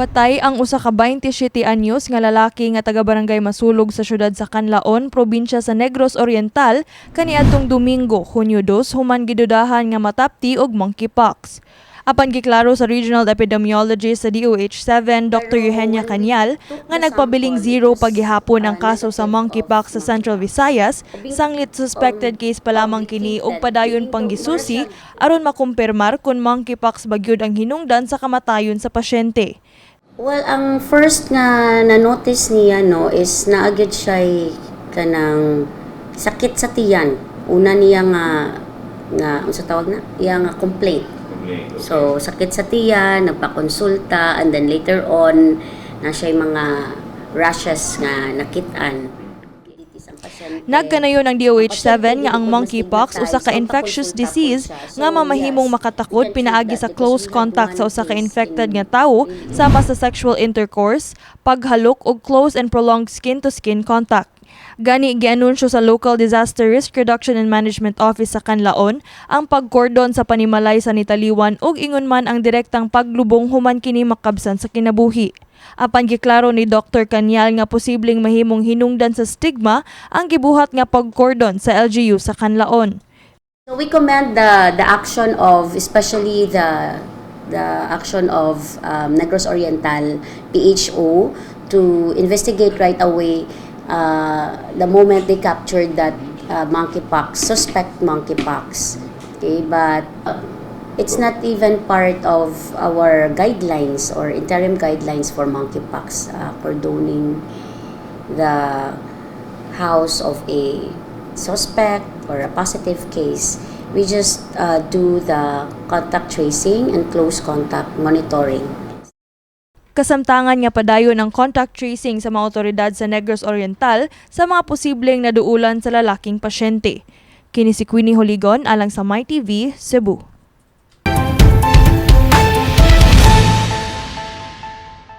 Patay ang usa ka 27 anyos nga lalaki nga taga Barangay Masulog sa syudad sa Canlaon, probinsya sa Negros Oriental, kaniadtong Domingo, Hunyo 2, human gidudahan nga matapti og monkeypox. Apan giklaro sa Regional Epidemiologist sa DOH-7, Dr. Eugenia Canyal, nga nagpabiling zero pagihapon ang kaso sa monkeypox sa Central Visayas, sanglit suspected case pa lamang kini ug padayon pang gisusi aron makumpirmar kung monkeypox ba gyud ang hinungdan sa kamatayon sa pasyente. Well, ang first nga na-notice niya, no, is naa gyud siya kanang sakit sa tiyan. Una niya nga unsa tawag na? Iya nga complaint. Complaint, okay. So, sakit sa tiyan, nagpakonsulta, and then later on, naa siya mga rashes nga nakit-an. Nagkanayon ang DOH-7 nga ang monkeypox usa ka infectious disease nga mamahimong makatakod pinaagi sa close contact sa usa ka infected nga tawo sama sa sexual intercourse, paghalok ug close and prolonged skin-to-skin contact. Gani gianunsyo sa Local Disaster Risk Reduction and Management Office sa Canlaon ang pagkordon sa panimalay sa nitaliwan ug ingon man ang direktang paglubong human kini makabsan sa kinabuhi. Apan giklaro ni Dr. Canyal nga posibleng mahimong hinungdan sa stigma ang gibuhat nga pagkordon sa LGU sa Canlaon. So we commend the action of, especially the action of Negros Oriental PHO to investigate right away the moment they captured that monkeypox, suspect monkeypox. Okay, but it's not even part of our guidelines or interim guidelines for monkeypox, cordoning the house of a suspect or a positive case. We just do the contact tracing and close contact monitoring. Kasamtangan nga padayon ang contact tracing sa mga otoridad sa Negros Oriental sa mga posibleng naduulan sa lalaking pasyente. Kini si Queenie Holigon alang sa MyTV, Cebu.